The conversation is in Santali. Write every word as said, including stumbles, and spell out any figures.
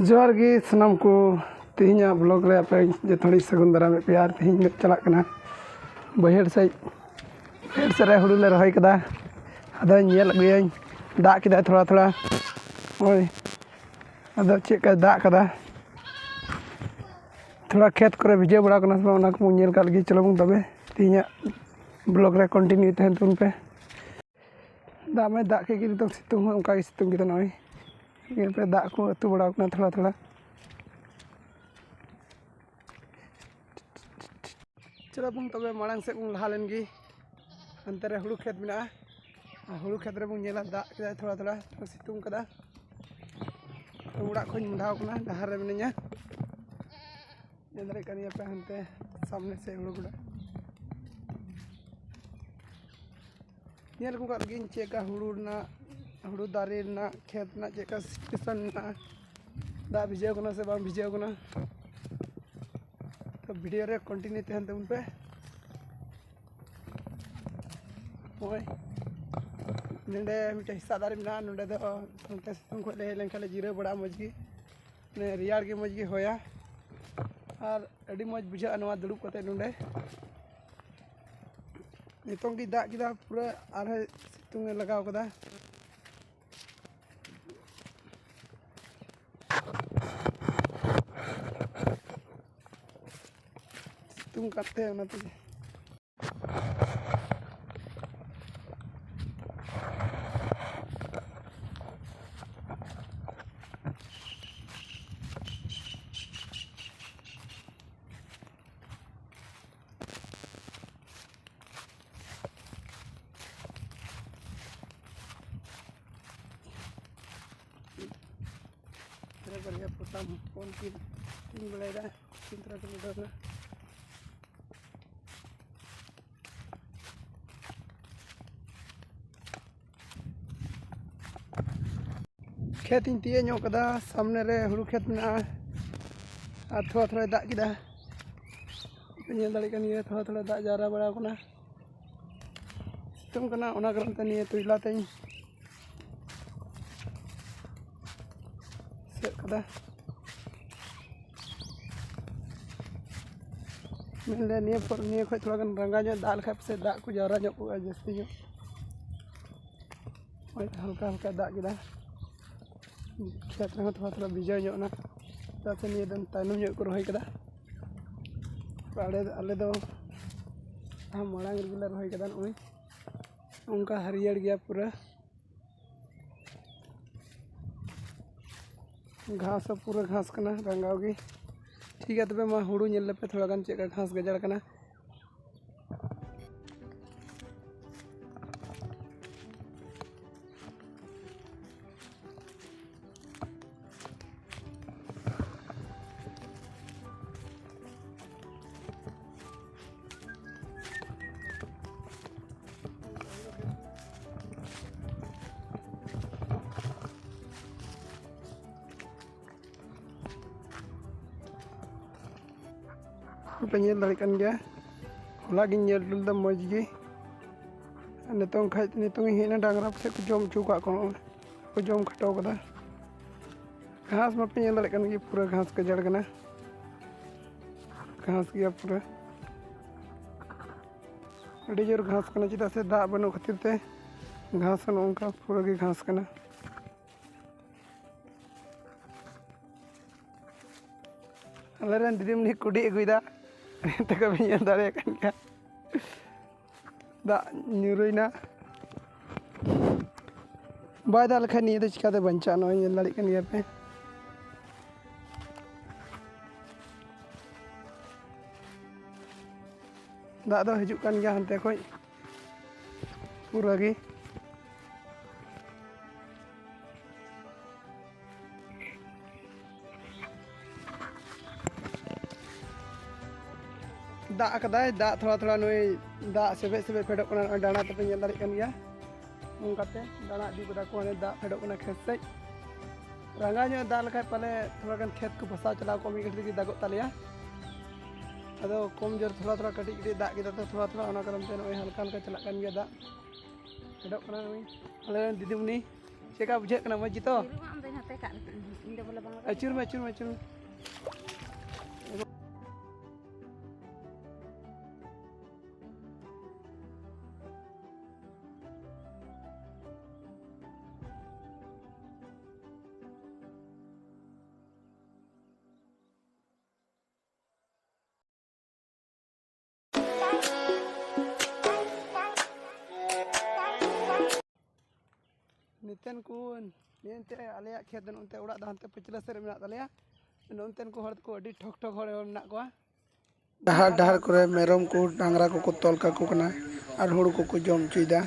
ᱡᱚᱦᱟᱨ ᱜᱮ ᱥᱟᱱᱟᱢ ᱠᱚ, ᱛᱮᱦᱮᱧᱟᱜ ᱵᱞᱚᱜ ᱨᱮ ᱟᱯᱮ ᱡᱚᱛᱚ ᱦᱚᱲᱤᱧ ᱥᱟᱹᱜᱩᱱ ᱫᱟᱨᱟᱢᱮᱫ ᱯᱮᱭᱟ᱾ ᱟᱨ ᱛᱮᱦᱮᱧ ᱫᱚ ᱪᱟᱞᱟᱜ ᱠᱟᱱᱟ ᱵᱟᱹᱭᱦᱟᱹᱲ ᱥᱮᱫ᱾ ᱵᱟᱹᱭᱦᱟᱹᱲ ᱥᱮᱫ ᱨᱮ ᱦᱩᱲᱩ ᱞᱮ ᱨᱚᱦᱚᱭ ᱠᱟᱫᱟ, ᱟᱫᱚᱧ ᱧᱮᱞ ᱟᱹᱜᱩᱭᱟᱹᱧ᱾ ᱫᱟᱜ ᱠᱮᱫᱟᱭ ᱛᱷᱚᱲᱟ ᱛᱷᱚᱲᱟ, ᱦᱳᱭ᱾ ᱟᱫᱚ ᱪᱮᱫ ᱞᱮᱠᱟᱭ ᱫᱟᱜ ᱠᱟᱫᱟ, ᱛᱷᱚᱲᱟ ᱠᱷᱮᱛ ᱠᱚᱨᱮ ᱵᱷᱤᱡᱟᱹᱣ ᱵᱟᱲᱟ ᱠᱟᱱᱟ ᱥᱮ ᱵᱟᱝ, ᱚᱱᱟ ᱠᱚᱵᱚᱱ ᱧᱮᱞ ᱠᱟᱜ ᱞᱮᱜᱮ᱾ ᱪᱚᱞᱚ ᱵᱚᱱ ᱛᱚᱵᱮ ᱛᱮᱦᱮᱧᱟᱜ ᱵᱞᱚᱜ ᱨᱮ ᱠᱚᱱᱴᱤᱱᱤᱭᱩ ᱛᱟᱦᱮᱱ ᱛᱟᱵᱚᱱ ᱯᱮ᱾ ᱫᱟᱜ ᱢᱟᱭ ᱫᱟᱜ ᱠᱮᱫ ᱜᱮ, ᱱᱤᱛᱚᱝ ᱥᱤᱛᱩᱝ ᱦᱚᱸ ᱚᱱᱠᱟ ᱜᱮ ᱥᱤᱛᱩᱝ ᱠᱮᱫᱟ᱾ ᱱᱚᱜᱼᱚᱭ ᱧᱮᱞ ᱯᱮ, ᱫᱟᱜ ᱠᱚ ᱟᱹᱛᱩ ᱵᱟᱲᱟᱣ ᱠᱟᱱᱟ ᱛᱷᱚᱲᱟ ᱛᱷᱚᱲᱟ᱾ ᱪᱚᱞᱚ ᱵᱚᱱ ᱛᱚᱵᱮ ᱢᱟᱲᱟᱝ ᱥᱮᱫ ᱵᱚᱱ ᱞᱟᱦᱟ ᱞᱮᱱ ᱜᱮ᱾ ᱦᱟᱱᱛᱮ ᱨᱮ ᱦᱩᱲᱩ ᱠᱷᱮᱛ ᱢᱮᱱᱟᱜᱼᱟ, ᱟᱨ ᱦᱩᱲᱩ ᱠᱷᱮᱛ ᱨᱮᱵᱚᱱ ᱧᱮᱞᱟ, ᱫᱟᱜ ᱠᱮᱫᱟᱭ ᱛᱷᱚᱲᱟ ᱛᱷᱚᱲᱟ, ᱛᱷᱚᱲᱟ ᱥᱤᱛᱩᱝ ᱠᱟᱫᱟ᱾ ᱛᱚ ᱚᱲᱟᱜ ᱠᱷᱚᱱ ᱢᱚᱦᱰᱟᱣ ᱠᱟᱱᱟ, ᱰᱟᱦᱟᱨ ᱨᱮ ᱢᱤᱱᱟᱹᱧᱟ᱾ ᱧᱮᱞ ᱫᱟᱲᱮᱭᱟᱜ ᱠᱟᱱ ᱜᱮᱭᱟ ᱯᱮ ᱦᱟᱱᱛᱮ ᱥᱟᱢᱱᱮ ᱥᱮᱫ ᱦᱩᱲᱩ ᱜᱚᱰᱟ᱾ ᱧᱮᱞ ᱟᱹᱜᱩ ᱠᱟᱜ ᱞᱟᱹᱜᱤᱫ ᱪᱮᱫ ᱞᱮᱠᱟ ᱦᱩᱲᱩ ᱨᱮᱱᱟᱜ, ᱦᱩᱲᱩ ᱫᱟᱨᱮ ᱨᱮᱱᱟᱜ, ᱠᱷᱮᱛ ᱨᱮᱱᱟᱜ ᱪᱮᱫ ᱞᱮᱠᱟ ᱥᱤᱪᱩᱭᱮᱥᱚᱱ ᱢᱮᱱᱟᱜᱼᱟ, ᱫᱟᱜ ᱵᱷᱤᱡᱟᱹᱣ ᱠᱟᱱᱟ ᱥᱮ ᱵᱟᱝ ᱵᱷᱤᱡᱟᱹᱣ ᱠᱟᱱᱟ᱾ ᱛᱚ ᱵᱷᱤᱰᱤᱭᱳ ᱨᱮ ᱠᱚᱱᱴᱤᱱᱤᱭᱩ ᱛᱟᱦᱮᱱ ᱛᱟᱵᱚᱱ ᱯᱮ᱾ ᱱᱚᱜᱼᱚᱭ ᱱᱚᱰᱮ ᱢᱤᱫᱴᱮᱱ ᱦᱮᱸᱥᱟᱜ ᱫᱟᱨᱮ ᱢᱮᱱᱟᱜᱼᱟ, ᱱᱚᱰᱮ ᱫᱚ ᱱᱚᱝᱠᱟ ᱥᱤᱛᱩᱝ ᱠᱷᱚᱱ ᱞᱮ ᱦᱮᱡ ᱞᱮᱱᱠᱷᱟᱱ ᱞᱮ ᱡᱤᱨᱟᱹᱣ ᱵᱟᱲᱟᱜᱼᱟ ᱢᱚᱡᱽ ᱜᱮ, ᱢᱟᱱᱮ ᱨᱮᱭᱟᱲ ᱜᱮ ᱢᱚᱡᱽ ᱜᱮ ᱦᱚᱭᱟ᱾ ᱟᱨ ᱟᱹᱰᱤ ᱢᱚᱡᱽ ᱵᱩᱡᱷᱟᱹᱜᱼᱟ ᱱᱚᱣᱟ ᱫᱩᱲᱩᱵ ᱠᱟᱛᱮ ᱱᱚᱰᱮ᱾ ᱱᱤᱛᱚᱝ ᱜᱮ ᱫᱟᱜ ᱠᱮᱫᱟ ᱯᱩᱨᱟᱹ, ᱟᱨᱦᱚᱸ ᱥᱤᱛᱩᱝ ᱮ ᱞᱟᱜᱟᱣ ᱠᱟᱫᱟ᱾ ᱥᱤᱛᱩᱝ ᱠᱟᱱᱛᱮ ᱚᱱᱟ ᱛᱮᱜᱮ᱾ ᱨᱮ ᱵᱟᱨᱭᱟ ᱯᱚᱛᱟᱢ ᱦᱚᱯᱚᱱ ᱠᱤᱱ ᱛᱩᱧ ᱵᱟᱲᱟᱭᱮᱫᱟ, ᱛᱤᱱ ᱛᱚᱨᱟ ᱠᱤᱱ ᱩᱰᱟᱹᱣ ᱮᱱᱟ᱾ ᱠᱷᱮᱛ ᱤᱧ ᱛᱤᱭᱟᱹᱜ ᱧᱚᱜ ᱠᱟᱫᱟ, ᱥᱟᱢᱱᱮ ᱨᱮ ᱦᱩᱲᱩ ᱠᱷᱮᱛ ᱢᱮᱱᱟᱜᱼᱟ ᱟᱨ ᱛᱷᱚᱲᱟ ᱛᱷᱚᱲᱟᱭ ᱫᱟᱜ ᱠᱮᱫᱟ᱾ ᱯᱮ ᱧᱮᱞ ᱫᱟᱲᱮᱭᱟᱜ ᱠᱟᱱ ᱜᱮᱭᱟ, ᱛᱷᱚᱲᱟ ᱛᱷᱚᱲᱟ ᱫᱟᱜ ᱡᱟᱣᱨᱟ ᱵᱟᱲᱟᱣ ᱠᱟᱱᱟ, ᱥᱤᱛᱩᱝ ᱠᱟᱱᱟ, ᱚᱱᱟ ᱠᱟᱨᱚᱱ ᱛᱮ ᱱᱤᱭᱟᱹ ᱛᱚᱭᱞᱟ ᱛᱮᱧ ᱥᱮᱫ ᱢᱮᱱᱫᱟ ᱱᱤᱭᱟᱹ ᱯᱚᱨ, ᱱᱤᱭᱟᱹ ᱠᱷᱚᱡ ᱛᱷᱚᱲᱟ ᱜᱟᱱ ᱨᱟᱸᱜᱟᱣ ᱧᱚᱜ ᱫᱟᱜ ᱞᱮᱠᱷᱟᱡ ᱯᱟᱥᱮᱡ ᱫᱟᱜ ᱠᱚ ᱡᱟᱣᱨᱟ ᱧᱚᱜ ᱠᱚᱜᱼᱟ ᱡᱟᱹᱥᱛᱤ ᱧᱚᱜ᱾ ᱱᱚᱜᱼᱚᱭ ᱦᱟᱞᱠᱟ ᱦᱟᱞᱠᱟ ᱫᱟᱜ ᱠᱮᱫᱟ, ᱠᱷᱮᱛ ᱨᱮᱦᱚᱸ ᱛᱷᱚᱲᱟ ᱛᱷᱚᱲᱟ ᱵᱷᱤᱡᱟᱹᱣ ᱧᱚᱜ ᱮᱱᱟ, ᱪᱮᱫᱟᱜ ᱥᱮ ᱱᱤᱭᱟᱹ ᱫᱚᱢ ᱛᱟᱭᱱᱚᱢ ᱧᱚᱜ ᱠᱚ ᱨᱚᱦᱚᱭ ᱠᱟᱫᱟ᱾ ᱟᱞᱮ, ᱟᱞᱮ ᱫᱚ ᱢᱟᱲᱟᱝ ᱨᱮᱜᱮ ᱞᱮ ᱨᱚᱦᱚᱭ ᱠᱟᱫᱟ᱾ ᱱᱚᱜᱼᱚᱭ ᱚᱱᱠᱟ ᱦᱟᱹᱨᱭᱟᱹᱲ ᱜᱮᱭᱟ ᱯᱩᱨᱟᱹ᱾ ᱜᱷᱟᱥ ᱦᱚᱸ ᱯᱩᱨᱟᱹ ᱜᱷᱟᱥ ᱠᱟᱱᱟ, ᱨᱟᱸᱜᱟᱣ ᱜᱮ᱾ ᱴᱷᱤᱠ ᱜᱮᱭᱟ, ᱛᱚᱵᱮ ᱢᱟ ᱦᱩᱲᱩ ᱧᱮᱞ ᱞᱮᱯᱮ ᱛᱷᱚᱲᱟ ᱜᱟᱱ ᱪᱮᱫ ᱞᱮᱠᱟ ᱜᱷᱟᱥ ᱜᱟᱡᱟᱲ ᱠᱟᱱᱟ᱾ ᱯᱮ ᱧᱮᱞ ᱫᱟᱲᱮᱭᱟᱜ ᱠᱟᱱ ᱜᱮᱭᱟ, ᱦᱚᱞᱟ ᱜᱤᱧ ᱧᱮᱞ ᱦᱚᱴᱚ ᱞᱮᱫᱟ ᱢᱚᱡᱽ ᱜᱮ᱾ ᱟᱨ ᱱᱤᱛᱚᱝ ᱠᱷᱟᱡ, ᱱᱤᱛᱚᱝ ᱤᱧ ᱦᱮᱡ ᱮᱱᱟ, ᱰᱟᱝᱨᱟ ᱯᱟᱥᱮᱡ ᱠᱚ ᱡᱚᱢ ᱦᱚᱪᱚ ᱟᱠᱟᱫ ᱠᱚᱣᱟ, ᱱᱚᱜᱼᱚᱭ ᱠᱚ ᱡᱚᱢ ᱠᱷᱟᱴᱚ ᱠᱟᱫᱟ᱾ ᱜᱷᱟᱥ ᱢᱟᱯᱮ ᱧᱮᱞ ᱫᱟᱲᱮᱭᱟᱜ ᱠᱟᱱ ᱜᱮ, ᱯᱩᱨᱟᱹ ᱜᱷᱟᱥ ᱜᱟᱡᱟᱲ ᱠᱟᱱᱟ, ᱜᱷᱟᱥ ᱜᱮᱭᱟ ᱯᱩᱨᱟᱹ᱾ ᱟᱹᱰᱤ ᱡᱳᱨ ᱜᱷᱟᱥ ᱠᱟᱱᱟ, ᱪᱮᱫᱟᱜ ᱥᱮ ᱫᱟᱜ ᱵᱟᱹᱱᱩᱜ ᱠᱷᱟᱹᱛᱤᱨ ᱛᱮ ᱜᱷᱟᱥ ᱦᱚᱸ ᱱᱚᱜᱼᱚ ᱱᱚᱝᱠᱟ ᱯᱩᱨᱟᱹ ᱜᱮ ᱜᱷᱟᱥ ᱠᱟᱱᱟ᱾ ᱟᱞᱮ ᱨᱮᱱ ᱫᱤᱫᱤᱢᱩᱱᱤ ᱠᱩᱰᱤ ᱟᱹᱜᱩᱭᱮᱫᱟ, ᱛᱟᱠᱚ ᱵᱤᱱ ᱧᱮᱞ ᱫᱟᱲᱮᱭᱟᱜ ᱠᱟᱱ ᱜᱮᱭᱟ, ᱫᱟᱜ ᱧᱩᱨᱩᱭᱮᱱᱟ᱾ ᱵᱟᱭ ᱫᱟᱜ ᱞᱮᱠᱷᱟᱱ ᱱᱤᱭᱟᱹ ᱫᱚ ᱪᱤᱠᱟᱹᱛᱮ ᱵᱟᱧᱪᱟᱜᱼᱟ? ᱱᱚᱜᱼᱚᱭ ᱧᱮᱞ ᱫᱟᱲᱮᱭᱟᱜ ᱠᱟᱱ ᱜᱮᱭᱟ ᱯᱮ, ᱫᱟᱜ ᱫᱚ ᱦᱤᱡᱩᱜ ᱠᱟᱱ ᱜᱮᱭᱟ ᱦᱟᱱᱛᱮ ᱠᱷᱚᱡ ᱯᱩᱨᱟᱹ ᱜᱮ᱾ ᱫᱟᱜ ᱟᱠᱟᱫᱟᱭ, ᱫᱟᱜ ᱛᱷᱚᱲᱟ ᱛᱷᱚᱲᱟ ᱱᱩᱭ ᱫᱟᱜ ᱥᱮᱵᱮᱡ ᱥᱮᱵᱮᱡ ᱯᱷᱮᱰᱚᱜ ᱠᱟᱱᱟ, ᱱᱚᱜᱼᱚᱭ ᱰᱟᱸᱰᱟ ᱛᱮᱯᱮ ᱧᱮᱞ ᱫᱟᱲᱮᱭᱟᱜ ᱠᱟᱱ ᱜᱮᱭᱟ᱾ ᱚᱱᱠᱟᱛᱮ ᱰᱟᱸᱰᱟ ᱤᱫᱤ ᱠᱟᱫᱟ ᱠᱚ, ᱦᱟᱱᱮ ᱫᱟᱜ ᱯᱷᱮᱰᱚᱜ ᱠᱟᱱᱟ ᱠᱷᱮᱛ ᱥᱮᱡ᱾ ᱨᱟᱸᱜᱟᱣ ᱧᱚᱜ ᱮ ᱫᱟᱜ ᱞᱮᱠᱷᱟᱡ ᱯᱟᱞᱮ ᱛᱷᱚᱲᱟ ᱜᱟᱱ ᱠᱷᱮᱛ ᱠᱚ ᱵᱷᱟᱥᱟᱣ ᱪᱟᱞᱟᱣ ᱠᱚᱜ, ᱢᱤᱫ ᱜᱷᱟᱹᱲᱤᱡ ᱛᱮᱜᱮ ᱫᱟᱜᱚᱜ ᱛᱟᱞᱮᱭᱟ᱾ ᱟᱫᱚ ᱠᱚᱢ ᱡᱳᱨ ᱛᱷᱚᱲᱟ ᱛᱷᱚᱲᱟ ᱠᱟᱹᱴᱤᱡ ᱠᱟᱹᱴᱤᱡ ᱫᱟᱜ ᱠᱮᱫᱟ, ᱛᱚ ᱛᱷᱚᱲᱟ ᱛᱷᱚᱲᱟ, ᱚᱱᱟ ᱠᱟᱨᱚᱱ ᱛᱮ ᱱᱚᱜᱼᱚᱭ ᱦᱟᱞᱠᱟ ᱦᱟᱞᱠᱟ ᱪᱟᱞᱟᱜ ᱠᱟᱱ ᱜᱮᱭᱟ ᱫᱟᱜ᱾ ᱯᱷᱮᱰᱚᱜ ᱠᱟᱱᱟ ᱱᱩᱭ ᱟᱞᱮ ᱨᱮᱱ ᱫᱤᱫᱤᱢᱩᱱᱤ᱾ ᱪᱮᱠᱟ ᱵᱩᱡᱷᱟᱹᱜ ᱠᱟᱱᱟ, ᱢᱚᱡᱽ ᱜᱮᱛᱚ? ᱦᱤᱨᱩ ᱢᱟ ᱟᱢ ᱫᱚᱧ ᱦᱟᱛᱮ ᱠᱟᱜ ᱞᱮᱠᱟ᱾ ᱤᱧ ᱫᱚ ᱵᱚᱞᱮ ᱵᱟᱝ ᱟᱹᱪᱩᱨ ᱢᱮ, ᱟᱹᱪᱩᱨ ᱢᱮ, ᱟᱹᱪᱩᱨ ᱢᱮ᱾ ᱱᱤᱛᱮᱱ ᱠᱚ, ᱱᱤᱭᱟᱹ ᱮᱱᱛᱮ ᱟᱞᱮᱭᱟᱜ ᱠᱷᱮᱛ ᱫᱚ ᱱᱚᱱᱛᱮ ᱚᱲᱟᱜ ᱫᱚ ᱦᱟᱱᱛᱮ ᱯᱟᱹᱪᱷᱞᱟᱹ ᱥᱮᱫ ᱨᱮ ᱢᱮᱱᱟᱜ ᱛᱟᱞᱮᱭᱟ᱾ ᱱᱚᱱᱛᱮᱱ ᱠᱚ ᱦᱚᱲ ᱫᱚᱠᱚ ᱟᱹᱰᱤ ᱴᱷᱚᱠ ᱴᱷᱚᱠ ᱦᱚᱲ ᱢᱮᱱᱟᱜ ᱠᱚᱣᱟ᱾ ᱰᱟᱦᱟᱨ ᱰᱟᱦᱟᱨ ᱠᱚᱨᱮ ᱢᱮᱨᱚᱢ ᱠᱚ, ᱰᱟᱝᱨᱟ ᱠᱚᱠᱚ ᱛᱚᱞ ᱠᱟᱠᱚ ᱠᱟᱱᱟ ᱟᱨ ᱦᱩᱲᱩ ᱠᱚᱠᱚ ᱡᱚᱢ ᱦᱚᱪᱚᱭᱮᱫᱟ᱾